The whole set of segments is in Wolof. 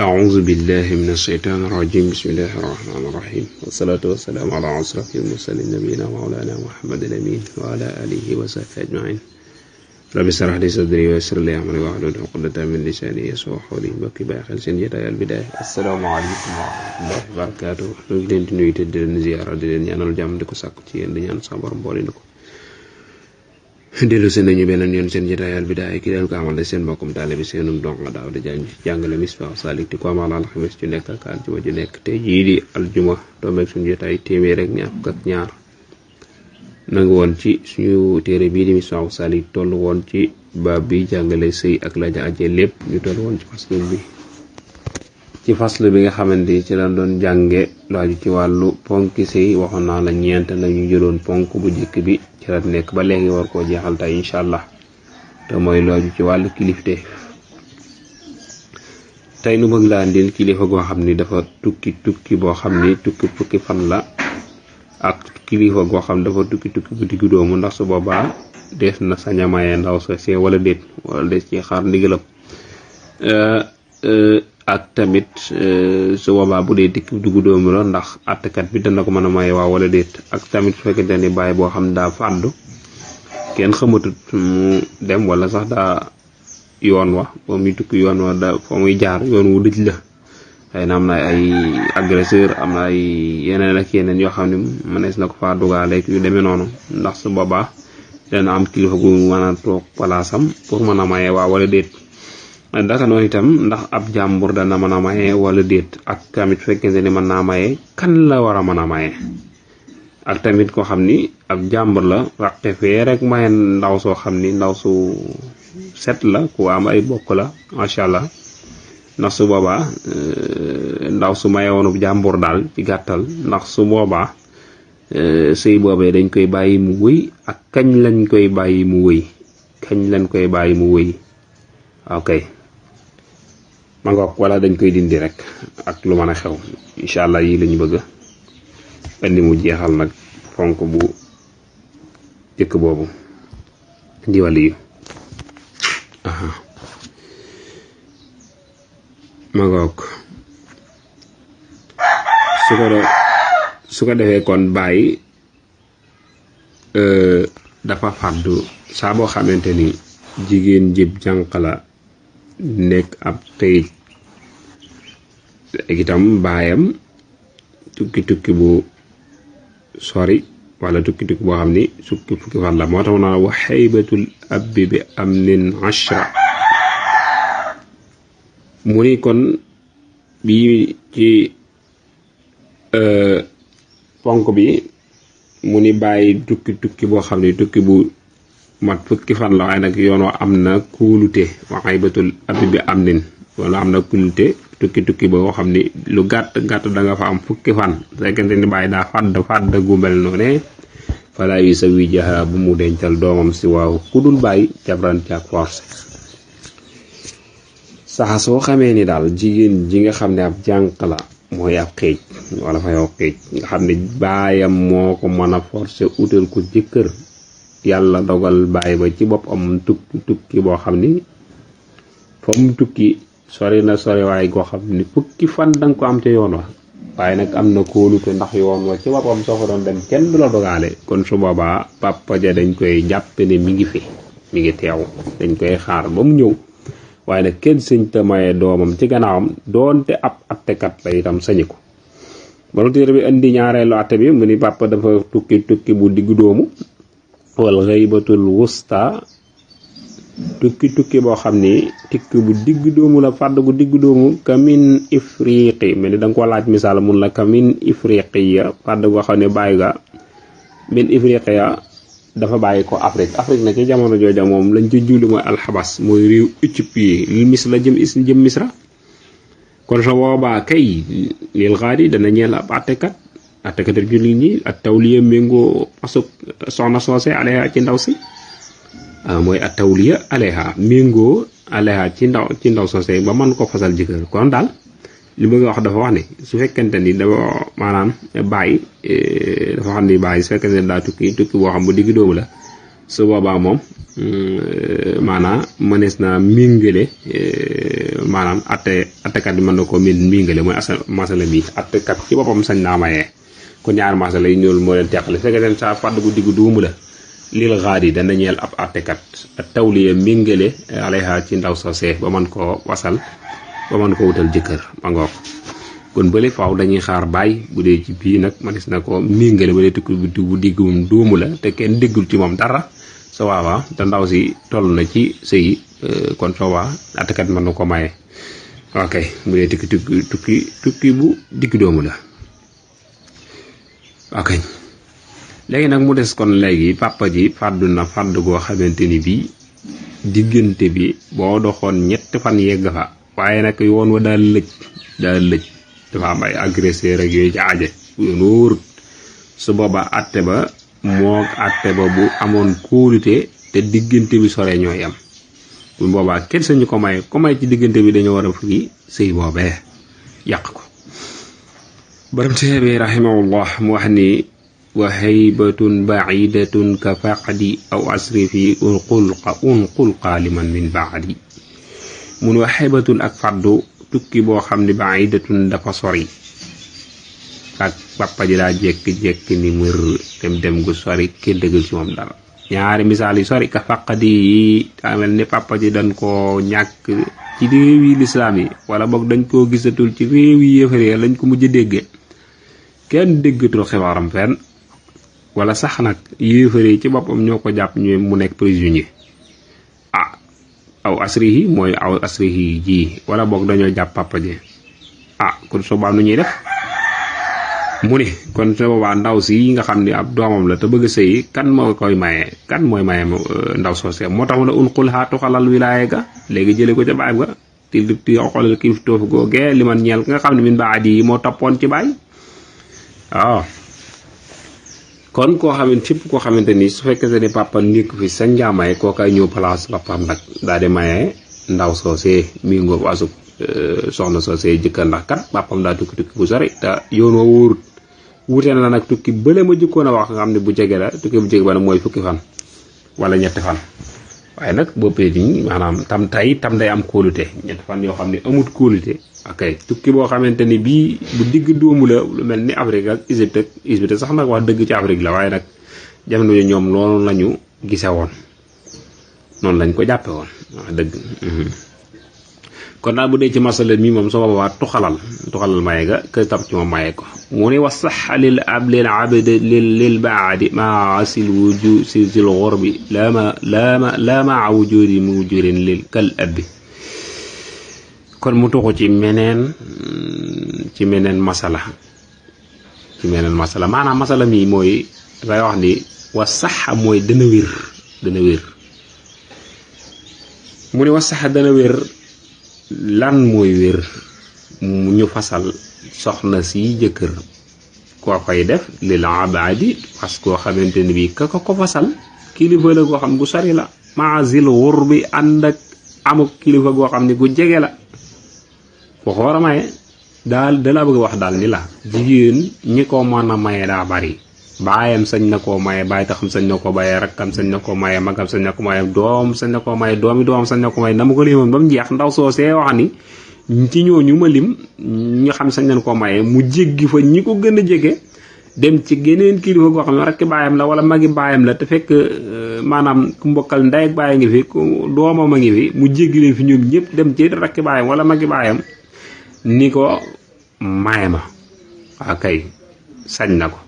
أعوذ بالله من الشيطان الرجيم بسم الله الرحمن الرحيم والصلاة والسلام على أشرف المرسلين نبينا مولانا محمد الأمين وعلى آله وصحبه أجمعين رب اشرح لي صدري ويسر لي أمري واحلل عقدة من لساني يفقهوا قولي mbokk yi bàyyi xel seen jotaay Al Bidaaya asalaamaaleykum wa rahmatullahi wa barakaatu ñu ngi leen di nuyu te di leen ziyaara di leen ñaanal jàmm di ko sàkku ci yéen di ñaan sa borom boole na ko dellu seen nañu beneen yoon seen jotaay Al Bidaaya ki leen ko amal seen mbokkum taalibe bi seenum donga daaw di jàngale Misbaahu Saalik di ko amal alxames ju nekk ak aljuma ju nekk te jii di aljuma tombeeg suñu jotaay téeméer rek ñaar fukk ak ñaar nangu woon ci suñu téere bii di Misbaahu Saalik toll woon ci baab bi jàngale sëy ak la ja aje lépp ñu toll woon ci faslu bi nga xamante ci lañ doon jànge lu aju ci wàllu ponki sëy waxoon naa la ñeent la ñu jëloon ponk bu njëkk bi ci la nekk ba léegi war koo jeexal tey incha allah te mooy lu aju ci wàllu kilifte tey nu bëgg laa andil kilifa goo xam ni dafa tukki boo xam ni tukki fan la ak kilifa goo xam dafa tukki bu diggu doomu ndax su boobaa des na sañ a maye ndaw sa see wala déet wala des ci xaar ndigalam ak tamit su boobaa bu dee dikk diggu doomu la ndax àttekat bi dana ko mën a maye waaw wala déet ak tamit su fekkente ni bàyyi boo xam daa fàddu kenn xamatut mu dem wala sax daa yoon wa ba muy tukki yoon wa da fa muy jaar yoon wu dëj la xëy na am na ay agresseur am na ay yeneen ak yeneen yoo xam ne mënees na ko faa dugaale yu demee noonu ndax su boobaa dana am kilifa gu mën a toog palaasam pour mën a maye waaw wala déet daka noonu itam ndax ab jàmbur dana mën a maye wala déet ak tamit fekkente ni mën naa maye kan la war a mën a maye ak tamit koo xam ni ab jàmbur la raqe fee rek maye ndaw soo xam ni ndaw su set la ku am ay bokk la macha allah ndax su boobaa ndaw su maye woonu jàmbur daal ci gàttal ndax su boobaa sëy boobee dañ koy bàyyi mu wëy ak kañ lañ koy bàyyi mu wëy ok ma ngoog wala dañ koy dindi rek ak lu mën a xew incha allah yii lañu bëgg andi mu jeexal nag fonk bu jëkk boobu di wàll yu ma ngoog su ko defee kon bàyyi dafa fàddu saa boo xamante ni jigéen jëb jànq la nekk ab këyit itam baayam tukki bu sori wala tukki boo xam ni fukki fan la moo tax naa wa xaybatul abbi bi amnin ashra mu ni kon bi ci ponk bi mu ni bàyyi tukki boo xam ni tukki bu mat fukki fan la waaye nag yoon wa am na kuulute wa xaybatul abbi bi amnin wala am na kuulute tukki boo xam ni lu gàtt da nga fa am fukki fan fekkente ni bàyyi daa fàdd gu mel noonu fala yu sa wi jaxa bu mu dencal doomam si waaw ku dul bàyyi jabran ci ak force saxa soo xamee ni daal jigéen ji nga xam ne ab jànq la mooy ab xeej wala fa yow xeej nga xam ne baayam moo ko mën a forcer utal ko jëkkër yàlla dogal bàyyi ba ci boppam tukki boo xam ni fa mu tukki sori waaye goo xam ni fukki fan danga ko am ca yoon wa waaye nag am na kóolute ndax yoon wa ci boppam soo fa doon dem kenn du la dogaale kon su boobaa papa ja dañ koy jàpp ne mi ngi teew dañ koy xaar ba mu ñëw waaye nag kenn sëñ te maye doomam ci gannaawam doonte ab attekat la itam sañi ko bala téere bi indi ñaareelu atte bi mu ni papa dafa tukki bu diggu doomu wal xaybatul wusta tukki boo xam ni tikki bu digg doomu la fàdd gu digg doomu kamin ifriqi mel ni da nga ko laaj misaal mun la kamin ifriqiya fàdd goo xam ne bàyyi ga min ifriqiya dafa bàyyi ko Afrique na ci jamono jooja moom lañ ci julli mooy alxabas mooy réew Éthiopie li mis la jëm misra kon sa boobaa kay lil xaadi dana ñeel ab attekat jullit ñi ak tawliya méngoo asub soxna soose aleha ci ndaw si mooy at tawliya aleha méngoo aleha ci ndaw soose ba man ko fasal jëkkër kon daal li ma nga wax dafa wax ne su fekkente ni dafa maanaam bàyyi dafa xam ni bàyyi su fekkente ni daa tukki boo xam bu digg doomu la su boobaa moom maanaam mënees na mingale maanaam attekat bi mën na ko mingale mooy masala mi attekat ci boppam sañ naa mayee kon ñaari masala yi ñoolu moo leen teqale fekk den saa fàdd gu diggu duumu la lil xaar yi dana ñeel ab attekat tawliya mingale alayha ci ndaw sosee ba mën koo wasal ba mën ko wutal jëkkër ma ngoog kon bële faaw dañuy xaar bàyyi bu dee ci bii nag mënees na ko mingale ba dee tukki bu diggum duumu la te kenn déggul ci moom dara sa waawaa te ndaw si toll na ci sëy kon soobaa attekat mën na ko maye ok bu dee tukki bu digg doomu la ok léegi nag mu des kon léegi papa ji fàddu na fàddu goo xamante ni bii diggante bi boo doxoon 3 fan yegg fa waaye nag yoon wa daal lëj dafa am ay agresseur ak yooyu ci aaje yoon wóorut su boobaa atte ba moog atte ba bu amoon kóolute te diggante bi sore ñooy am bu boobaa kenn sañu ko may ci diggante bi dañoo war a firi sëy boobee yàq ko borom téere bi rahimahullah mu wax ni wa haybatun ba'idatun ka faqdi aw asri fi unqulqa liman min ba'di mun wa haybatun ak faddu tukki boo xam ne ba'idatun dafa sori ak papa ji daa jekki ni mër dem gu sori kenn dëggal ci moom dara ñaari misaal yi sori ka faqdi yi daa mel ni papa ji dañ koo ñàkk ci réew yi lislaam yi wala boog dañ koo gisatul ci réew yi yëfaree lañ ko mujj dégge kenn déggatul xibaaram fenn wala sax nag yéefare ci boppam ñoo ko jàpp ñu mu nekk prisonnier aw asrihi mooy aw asrihi ji wala boog dañoo jàpp papa ji kon soobaa nu ñuy def mu ni kon su boobaa ndaw si nga xam ne ab doomam la te bëgg a sëy kan mooy maye ndaw soosee moo tax mu ne unqul xaatu xalal wilaaye ga léegi jële ko ca baay ga ti xoolal kii toofu googee li man ñeel nga xam ne min baadi yi moo toppoon ci baay kon koo xamante fépp koo xamante ni su fekkee ne papa nekk fi sa njaamaay kookaay ñëw place papaam nag daal di maye ndaw soosee mi ngoo wasub soxna soosee jëkkër ndax kat papam daa tukki bu sori te yoon woo wóorut wute na nag tukki bële ma jëkkoon a wax nga xam ne bu jege la tukki bu jege ba nag mooy fukki fan wala 3 fan waaye nag boppee nii maanaam tam day am kóolute 3 fan yoo xam ne amut kóolute ok tukki boo xamante ni bii bu digg dóomu la lu mel ni Afrique ak Égypte sax nag wax dëgg ci Afrique la waaye nag jamono yi ñoom loolu lañu gise woon noonu lañ ko jàppe woon wax dëgg kon daal bu dee ci masala mi moom soo boobaa tuxalal maye ga kë tab ci moom maye ko mu ne wa sax lil abd lil baadi maa sil wujud sil ghurbi la ma wujudi mujudin lil kal abbi kon mu tuxu ci meneen masala maanaam masala mi mooy dafay wax ni wa sax mooy dana wér mu ne wa sax dana wér lan mooy wér ñu fasal soxna si jëkkër koo koy def lil abadi parce que koo xamante ni bii ka ko fasal kilifa la goo xam gu sori la maazil wur bi ànd ak amuk kilifa goo xam ne gu jege la ko war a maye daal dalaa bëgg wax daal ni la jigéen ñi ko mën a maye daa bari baayam sañ na koo maye baay taxam sañ na ko maye rakkam sañ na ko maye magam sañ na ko maye doom sañ na ko maye doomi doom sañ na ko maye dama ko limoon ba mu jeex ndaw soosee wax ni ci ñooñu ma lim ñu xam sañ nañ koo maye mu jéggi fa ñi ko gën a jege dem ci geneen kilifa goo xam ne rakki baayam la wala magi baayam la te fekk maanaam ku mbokkal ndey ak baay ngi fi ku doomam a ngi fi mu jéggi leen fi ñoom ñëpp dem ci rakki baayam wala magi baayam ni ko maye ma waaw kay sañ na ko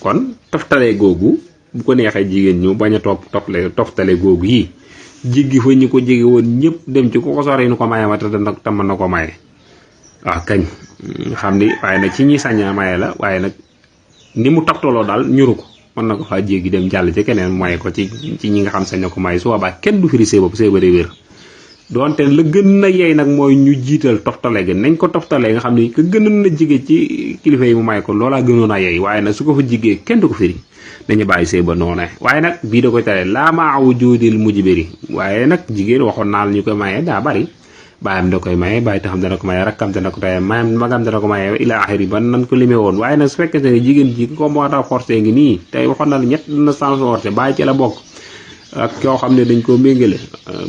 kon toftale googu bu ko neexee jigéen ñu bañ a toftale googu yi jéggi fa ñi ko jege woon ñëpp dem ci ku ko sore nu ko maye ma te mën na ko maye waaw kañ xam ni waaye nag ci ñi sañ a maye la waaye nag ni mu toftaloo daal ñuru ko mën na ko faa jéggi dem jàll ci keneen maye ko ci ñi nga xam sañ na ko maye su boobaa kenn du firi see bopp see ba dee wér doonte la gën na yey nag mooy ñu jiital toftale gi nañ ko toftalee nga xam ni ka gënoon na jige ci kilifa yi mu may ko loolaa gënoon a yey waaye nag su ko fa jigee kenn du ko firi dañu bàyyi see ba noone waaye nag bii da koy tere laa maa wujudil mujbiri waaye nag jigéen waxoon naa la ñu koy maye daa bari baayam da koy maye bàyyi taxam dana ko maye rakkam dana ko maye magam dana ko maye ila axiri ba nan ko limee woon waaye nag su fekkente ne jigéen ji ko moo tax forcé ngi nii tey waxoon na la 3 dana sans forcé bàyyi ci la bokk ak koo xam ne dañ koo méngale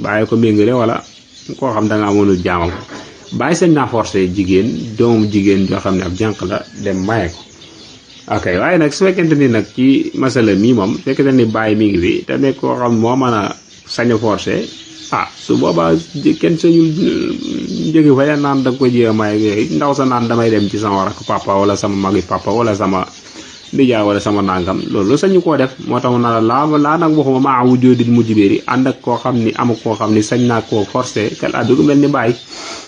bàyyi ko méngale wala koo xam da nga amoon jaamam bàyyi sañ naa forcé jigéen doomu jigéen joo xam ne ab jànq la dem maye ko ok waaye nag su fekkente ni nag ci masala mii moom su fekkente ni bàyyi mi ngi fi te nekk koo xam moo mën a sañ a forcé su boobaa kenn sañul jóge fa naan da nga ko jéem a maye ndaw sa naan damay dem ci sama rakk papa wala sama magi papa wala sama nijaay wala sama nangam loolu sañu koo def moo tax na laa nag waxuma maa wujoodil mujbiri ànd ak koo xam ni am koo xam ni sañ naa koo forcé kel addu gu mel ni bàyyi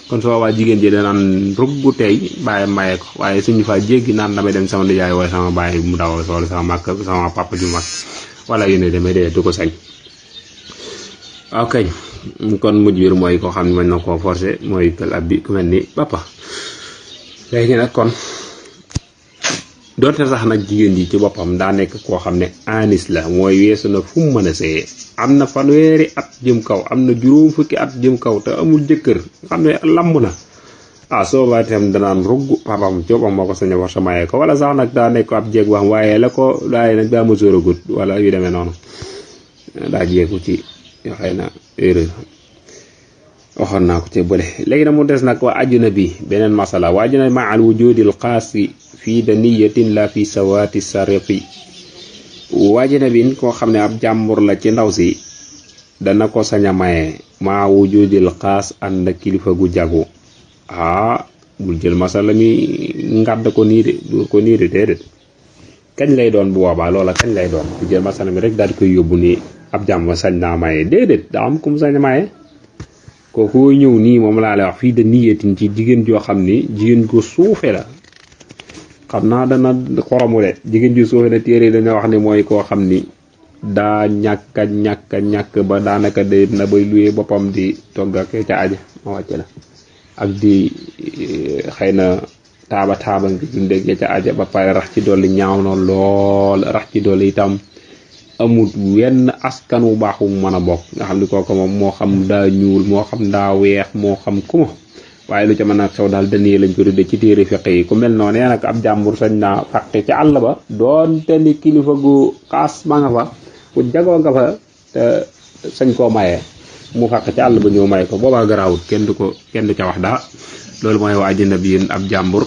kon soo waa jigéen ji danaan ruggu tey bàyyi maye ko waaye suñu fa jéggi naan damay dem sama nijaay wala sama bàyyi mu daw wala sama mag sama papa ju mag wala yu ne demee dee du ko sañ ok kon mujbir mooy koo xam ne mën na koo forcé mooy kel ab bi ku mel ni papa léegi nag kon doonte sax nag jigéen ji ci boppam daa nekk koo xam ne anis la mooy weesu na fu mu mën a sëyee am na fanweeri at jëm kaw am na juróom fukki at jëm kaw te amul jëkkër xam ne lamb na soo ba itam danaan rugg papam ci boppam moo ko sañ a war sa maye ko wala sax nag daa nekk ab jéeg wax waaye la ko daaye nag daa mësoor a gut wala yu demee noonu daa jéegu ci xëy na erreur waxoon naa ko ci bële léegi nag mu des nag waa ajuna bi beneen masala waa ajuna ma al wujudil qaasi fii daniyatin la fi sawaati sariqi waajina bin koo xam ne ab jàmbur la ci ndaw si dana ko sañ a maye maa wujudil xaas ànd ak kilifa gu jagu bul jël masala mi ngàdd ko nii de du ko nii de déedéet kañ lay doon bu boobaa loola kañ lay doon bu jël masala mi rek daal di koy yóbbu ni ab jàmbur sañ naa maye déedéet daa am ku mu sañ a maye kooku ñëw nii moom laa lay wax fii daniyatin ci jigéen joo xam ni jigéen ko suufe la xam naa dana xoromu de jigéen ju suufe na téere yi dañoo wax ne mooy koo xam ni daa ñàkk ba daanaka de na bay luyee boppam di togg ak ca aja ma wàcce la ak di xëy na taaba ngi dundee ca aja ba pare rax ci dolli ñaaw na lool rax ci dolli itam amut wenn askan wu baax wu mën a bokk nga xam ni kooku moom moo xam daa ñuul moo xam daa weex moo xam kuma waaye lu ca mën a xew daal danii lañ ko tudde ci téere fiq yi ku mel noonu nag ab jàmbur sañ naa fàqe ci àll ba doonte ni kilifa gu xaas ma nga fa ku jagoo nga fa te sañ koo maye mu fàq ci àll ba ñëw maye ko boobaa garaawut kenn du ca wax dara loolu mooy waa ajina bi ab jàmbur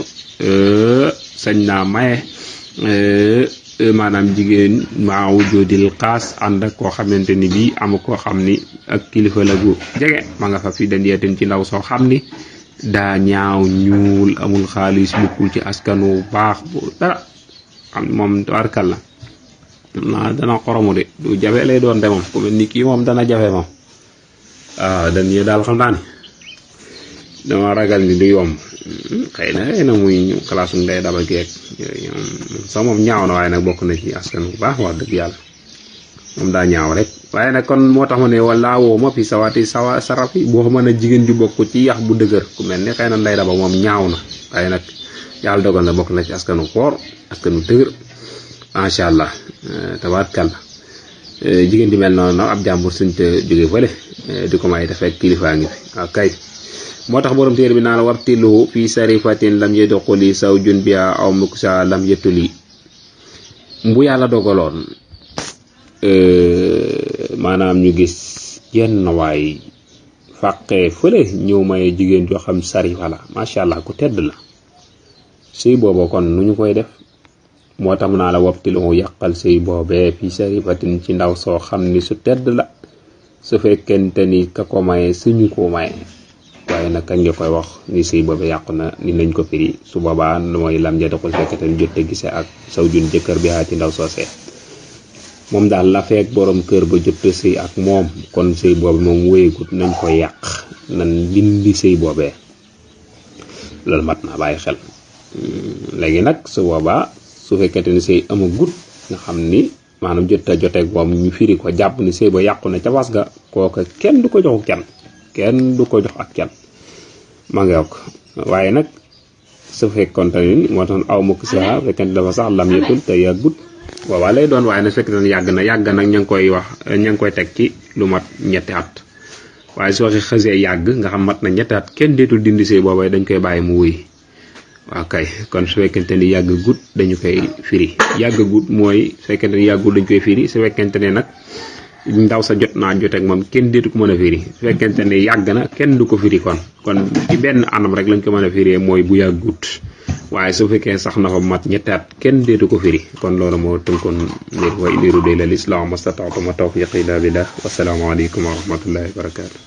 sañ naa maye maanaam jigéen maa wujudil xaas ànd ak koo xamante ni bii am koo xam ni ak kilifa la gu jege ma nga fa fi dandiyaten ci ndaw soo xam ni daa ñaaw ñuul amul xaalis bukkul ci askanu baax bu dara xam moom tawarkal la dana xoromu de du jafe lay doon de moom ku mel ni kii moom dana jafe moom dañuy daal xam naa ni dama ragal ni du yomb xëy na muy xalaasu ndey daba geeg sax moom ñaaw na waaye nag bokk na ci askan bu baax wax dëgg yàlla moom daa ñaaw rek waaye nag kon moo tax ma ne wala woo ma fi sawaati sarafi boo mën a jigéen ju bokk ci yax bu dëgër ku mel ni xëy na ndey daba moom ñaaw na waaye nag yàlla dogal na bokk na ci askanu koor askanu dëgër macha allah tabaarkalla jigéen di mel noonu ab jàmbur suñ te jóge fële di ko may dafay kilifaa ngi fi kay moo tax borom téere bi naa la wartilu fi sarifatin lam yadxuli zawjun biha aw muksa lam yatuli bu yàlla dogaloon maanaam ñu gis yenn waay fàqee fële ñëw maye jigéen joo xam sarifa la macha allah ku tedd la sëy booba kon nu ñu koy def moo tax naa la wartilu yàqal sëy boobee fi sarifatin ci ndaw soo xam ni su tedd la su fekkente ni ka ko maye suñu ko maye waaye nag kañ nga koy wax ni sëy boobu yàqu na ni nañ ko firi su boobaa mooy lam ja doxul fekkete ni jotte gise ak saw jun jëkkër bi ci ndaw soosee moom daal la fekk borom kër ba jotte sëy ak moom kon sëy boobu moom wéyegut nañ ko yàq nan dindi sëy boobee loolu mat naa bàyyi xel léegi nag su boobaa su fekkete ni sëy amagut nga xam ni maanaam joteeg moom ñu firi ko jàpp ni sëy ba yàqu na ca was ga kooka kenn du ko joxu kenn du ko jox ak kenn ma nga yokk waaye nag su fekkoon tamit moo tax aw mukk si fekkente dafa sax lam yetul te yàggut boobaa lay doon waaye nag fekk na yàgg nag ña ngi koy wax ña ngi koy teg ci lu mat ñetti at waaye soo xasee yàgg nga xam mat na ñetti at kenn deetul dindi sëy boobay dañ koy bàyyi mu wuy waaw kay kon su fekkente ni yàgg gut dañu koy firi yàgg gut mooy su fekkente ni yàggut dañ koy firi su fekkente ne nag ndaw sa jot naa joteeg moom kenn déetu ko mën a firi su fekkente ne yàgg na kenn du ko firi kon ci benn anam rek lañ ko mën a firee mooy bu yàggut waaye su fekkee sax na fa mat ñetti at kenn déetu ko firi kon loolu moo tënkoon mbir wa in uriidu illa l-islaaha mastata'tu wa ma tawfiiqi illa billah wasalaamu aleykum wa rahmatullahi wa barakaatu